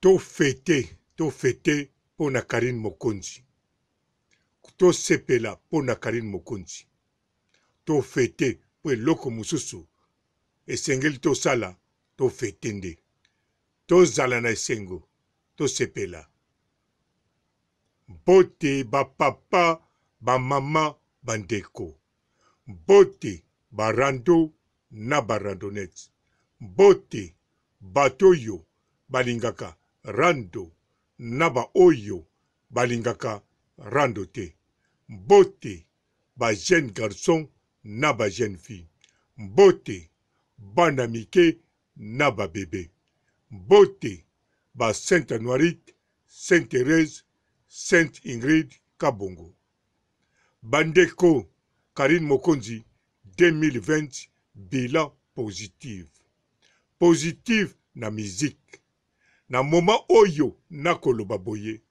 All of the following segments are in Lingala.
To fete to fete pona Carine Mokonzi to sepela pona Carine Mokonzi to fete po eloko mosusu esengeli tosala to fete nde tozala na esengo tosepela mbote ba papa ba mama ba ndeko mbote ba rando na ba randonnette mbote Bato oyo balingaka rando na ba oyo balingaka rando te. Mbote ba jeunes garçons na ba jeunes filles. Mbote bana mike na ba bebes. Mbote ba Sainte Anuarite, Sainte Therèse, Sainte Ingrid Kabongo. Ba ndeko Carine Mokonzi 2020 bilan positive. Positive na musique. Na moment oyo nakoloba boye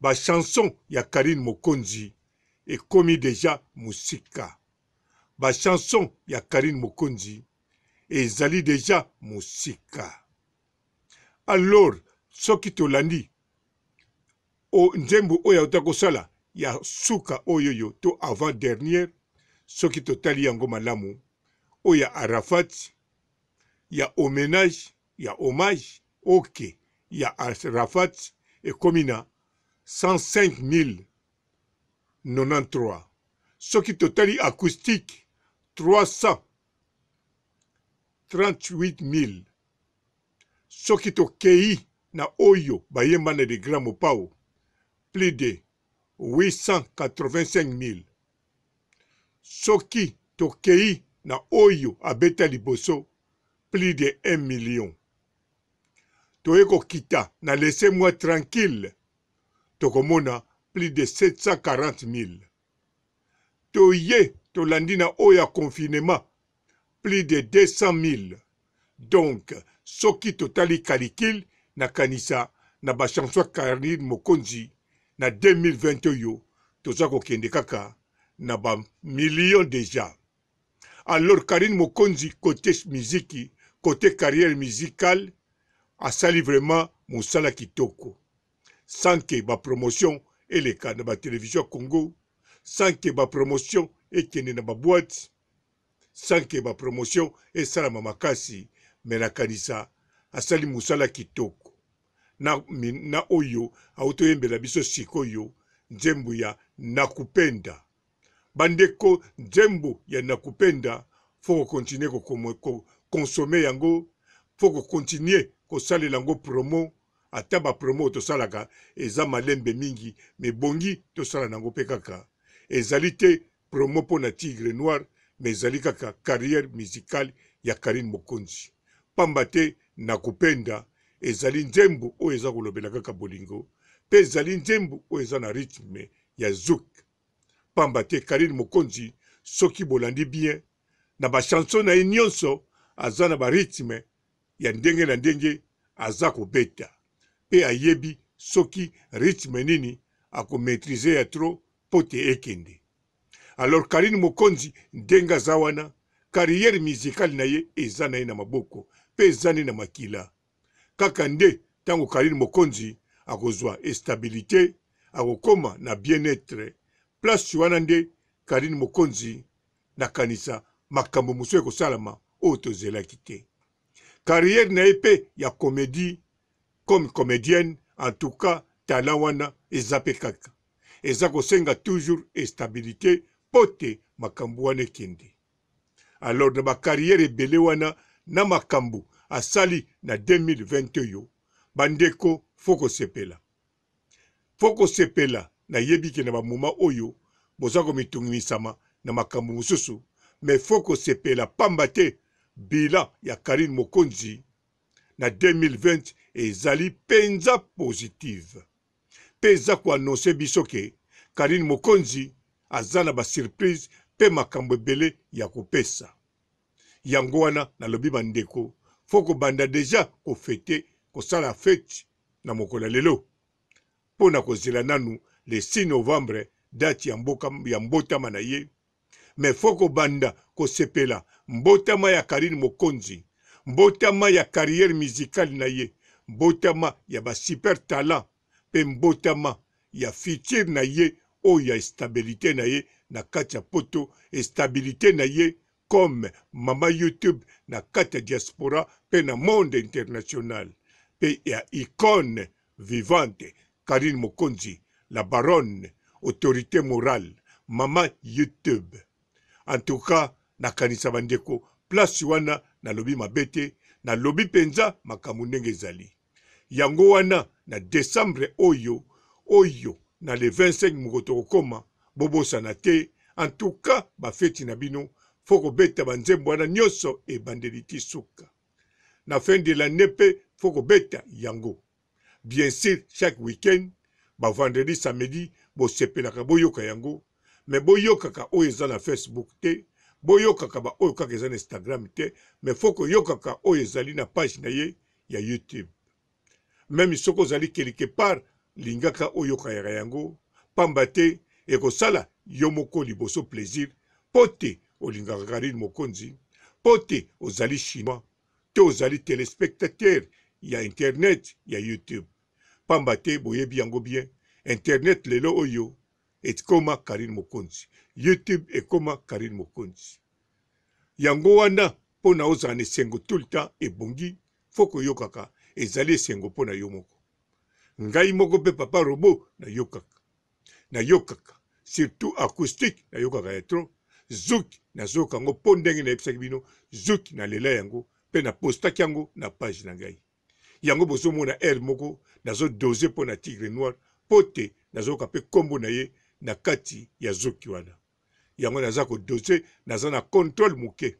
ba chansons ya Carine Mokonzi ekomi dejà musika. Ba chansons ya Carine Mokonzi ezali dejà musika. Alors soki tolandi o nzembo oyo auta kosala ya suka oyo yo to avant dernière soki totali yango malamu oyo ya Arafat ya homenage ya hommage ok ya Arafat ekomi na 105 093. Soki totali acoustique 338 000. Soki tokei na oyo bayemba na le grand Mopao plus de 885 000. Soki tokei na oyo abeta liboso plus de 1 million. Toye kokita na laissez moi tranquille tokomona plus de 740 000. Toye tolandi na oyo ya confinement plus de 200 000. Donc soki totali calcul, nakanisa na ba chanson Carine Mokonzi na 2020 oyo toza kokende kaka na ba millions déjà. Alors Carine Mokonzi côté musique, côté carrière musicale asali vraiment mosala kitoko sans que ba promotion eleka na ba télévision Congo, sans que ba promotion ekende na ba boîte, sans que ba promotion esalama makasi, mais nakanisa asali mosala kitoko na oyo auti oyembela biso sikoyo nzembo ya Nakupenda. Bandeko, nzembo ya Nakupenda faut kocontinuer koconsommer yango, faut kocontinuer kosalela yango promo. Ata ba promo tosalaka eza malembe mingi, mais bongi tosala nango mpe kaka ezali te promo mpo na Tigre Noir, mais ezali kaka carrière musicale ya Carine Mokonzi. Pamba te Nakupenda ezali nzembo oyo eza kolobela kaka bolingo, mpe ezali nzembo oyo eza na rythme ya zouk. Pamba te Carine Mokonzi soki bolandi bien na ba chanson na ye nyonso aza na ba rythme ya ndenge na ndenge aza kobeta, mpe ayebi soki rythme nini ako maitriser ya trop po te ekende. Alors Carine Mokonzi ndenge aza wana, carrière musicale na ye eza na ye na maboko mpe eza nde na makila. Kaka nde tango Carine Mokonzi akozwa estabilite, akokoma na bien-etre, place wana nde Carine Mokonzi nakanisa makambo mosusu ekosalama oyo tozelaki te. Carrière na ye mpe ya comedie comme comedienne, en tout cas talent wana eza mpe kaka eza kosenga toujours estabilite po te makambo wana ekende. Alors na ba carrière ebele wana na makambo asali na 2020 oyo, bandeko faut kosepela. Faut kosepela. Nayebi ke na ba moment oyo boza komitungisama na makambo mosusu, mais faut kosepela pamba te bilan ya Carine Mokonzi na 2020 ezali penza positive. Pe eza ko annoncer biso ke Carine Mokonzi aza na ba surprise pe makambo ebele ya kopesa. Yango wana nalobi ba ndeko faut kobanda dejà ko feter, kosala fete na mokolo ya lelo po na kozela nanu le 6 novembre date ya mboka ya mbotama na ye. Mais faut kobanda kosepela mbotama ya Carine Mokonzi, mbotama ya carrière musicale na ye, Mbotama ya ba super talent mpe mbotama ya futur na ye oyo ya estabilite na ye na kati ya poto, estabilite na ye comme mama YouTube na kati ya diaspora mpe na monde international mpe ya icone vivante Carine Mokonzi la baronne autorite morale mama YouTube. En tout cas nakanisa ba ndeko place wana nalobi mabe te, nalobi penza makambo ndenge ezali. Yango wana na decembre oyo oyo na le 25 moko tokokoma bobosana te en tout cas ba feti na bino faut kobeta ba nzembo wana nyoso ebandeli ti suka. Na fin de l'annee pe faut kobeta yango. Bien sur chaque week-end ba vendredi samedi bosepelaka boyoka yango mais boyokaka oyo eza na Facebook te boyokaka ba oyo kaka eza na Instagram te mais faut koyokaka oyo ezali na page na ye ya YouTube meme soki ozali quelque part lingaka oyokaka yango pamba te ekosala yo moko liboso plaisir po te olingaka Carine Mokonzi po te ozali chinois to ozali telespectateur ya internet ya YouTube pamba te boyebi yango bien internet lelo oyo ekoma Carine Mokonzi YouTube ekoma Carine Mokonzi yango wana mpo na ozala na esengo tout le temps ebongi fo koyokaka ezali esengo mpo na yo moko ngai moko mpe papa robot nayokaka nayokaka surtout acoustique nayokaka ya trop zouk nazoyoka yango mpo ndenge nayebisaki bino zouk nalela yango mpe napostaki yango na page na ngai yango bozomona heure moko nazo dose mpo na tigre noir mpo te nazoyoka mpe nkombo na ye na kati ya zoki wana yango naza kodose naza na controle moke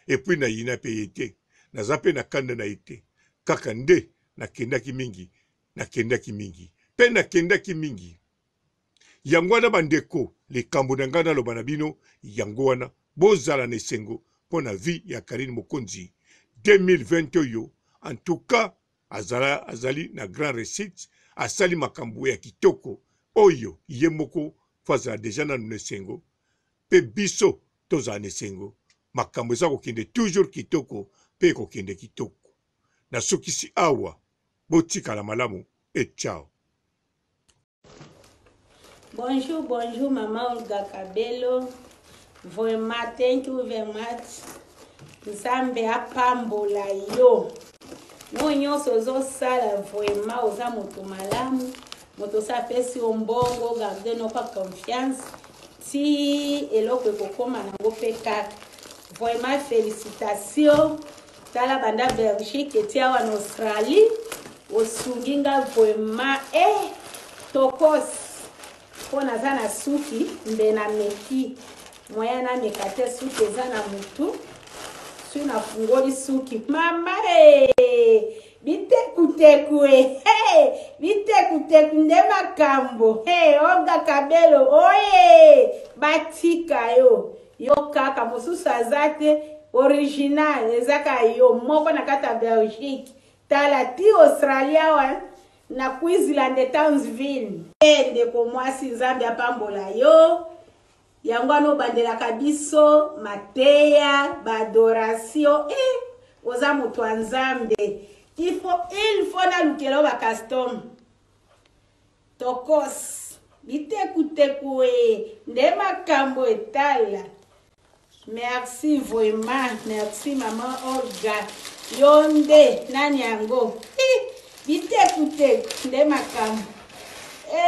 epuis nayina mpe ye te naza mpe na kanda na ye te kaka nde nakendaki mingi nakendaki mingi mpe nakendaki mingi yango wana bandeko likambo na ngai naloba na bino yango wana bozala na esengo mpo na vie ya Carine Mokonzi 2020 oyo en tout cas azala azali na grand réussite asali makambo ya kitoko oyo ye moko fo azala deja nanu na esengo mpe biso tozala na esengo makambo eza kokende toujours kitoko mpe ekokende kitoko nasukisi awa Botikala malamu et ciao. Bonjour, bonjour, maman Olga Kabelo. Vraiment, thank you very much. Nzambe apambola yo. Oyo nyonso ozosala vraiment oza moto malamu. Moto osi apesi yo mbongo, garde no pa confiance. Ti eloko ekokoma nango mpe kaka. Vraiment félicitations. Tala banda Belgique eti awa na Australie osungi nga vraiment eh tokos mpo naza na suki mbe na meki moyen nameka te suki eza na mutu soki nafungoli suki mama e eh, bitekuteku e eh, hey, bitekuteku nde makambo hey, Olga Kabelo oye batika yo Yo kaka mosusu aza te original eza kaka yo moko na kati ya Belgique tala ti Australia awa na Queensland Townsville. Eh ndeko mwasi Nzambe apambola yo yango wana obandelaka biso mateya ba adoration eh oza moto ya Nzambe il faut il faut nalukela yo ba custom Tokos. Bitekuteku ee nde makambo etala. Merci vraiment, merci maman Olga. Yo nde nani yango? Bitekuteku nde makambo.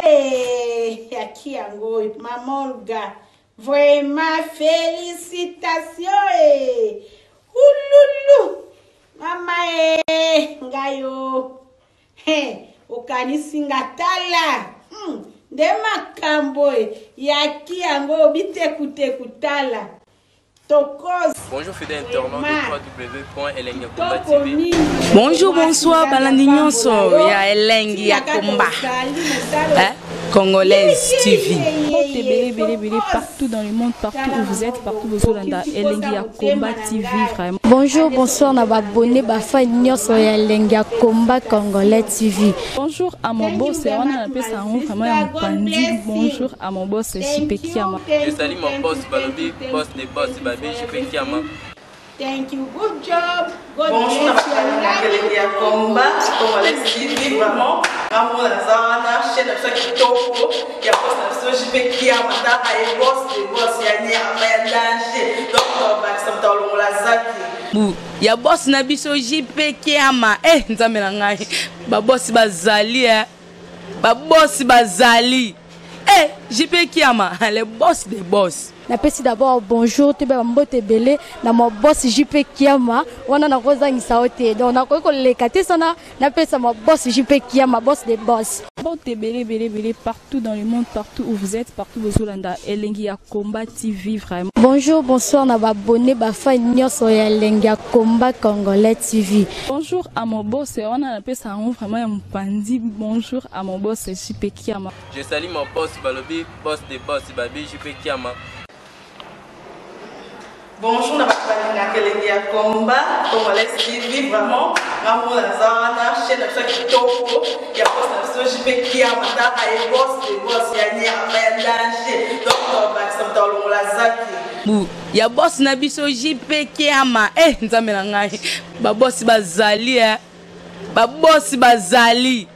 Eh, yaki yango oyo maman Olga. Vraiment félicitations eh. Ululu. Mama eh, ngai yo. He, okanisi nga tala hmm, nde makambo yaki yango bitekuteku tala tokos. Bonjour fidèle internaute de www.elengiyakomba.tv. Bonjour, bonsoir balandi nyonso ya elengi ya komba. Hein? Congolaise TV. Mbote ebele ebele ebele partout dans le monde, partout où vous êtes, partout bozolanda elengi ya Combat TV vraiment. Bonjour, bonsoir na ba abonnés ba fans nyonso ya elengi ya Combat Congolais TV. Bonjour à mon boss, wana napesa yango vraiment ya mopanzi. Bonjour à mon boss JP Kiama. Je salue mon boss Balobi, boss des boss, Babi JP Kiama. Thank you. Good job. God Bonjour na bless you. I bato love you. elengi ya combat congolais TV, vraiment ngambo naza wana, chaîne na biso ya kitoko ya boss na biso JP Kiama, taka ye boss de boss ya nyama ya danger, donc tobakisa moto alongola zaki Bu ya boss na biso JP Kiama. Eh, nzambe na ngai, babosi bazali, eh. Babosi bazali, eh, JP Kiama, le boss des boss. Napesi d'abord bonjour, toyeba bambote ebele na ma boss JP Kiama. Wana nakozangisa yo te, donc nakoki koleka te sana napesa ma boss JP Kiama, boss de boss. Mbote ebele ebele ebele partout dans le monde, partout où vous êtes, partout bozolanda Elengi ya Combat TV, vraiment. Bonjour, bonsoir na baabonnés, bafans nyonso ya Elengi ya Combat Congolais TV. Bonjour à mon boss, wana napesa yango vraiment ya mopandi. Bonjour à mon boss JP Kiama. Je salue mon boss balobi boss de boss babi JP Kiama. Bonjour na bato balingaka elengi ya combat congolais TV, vraiment ngambo naza wana, chaîne na biso ya kitoko ya boss na biso JP Kiama, taka ye boss de boss ya nyama ya danger, donc tobakisa moto alongola zaki Bu ya boss na biso JP Kiama. Eh, nzambe na ngai, babosi bazali, eh. Babosi bazali,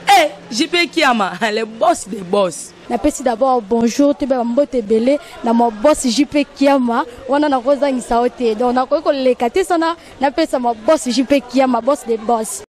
eh, JP Kiama, le boss des boss. Napesi d'abord bonjour, toyeba bambote ebele na ma boss JP Kiama. Wana nakozangisa yo te, donc nakoki koleka te sana napesa ma boss JP Kiama, boss de boss.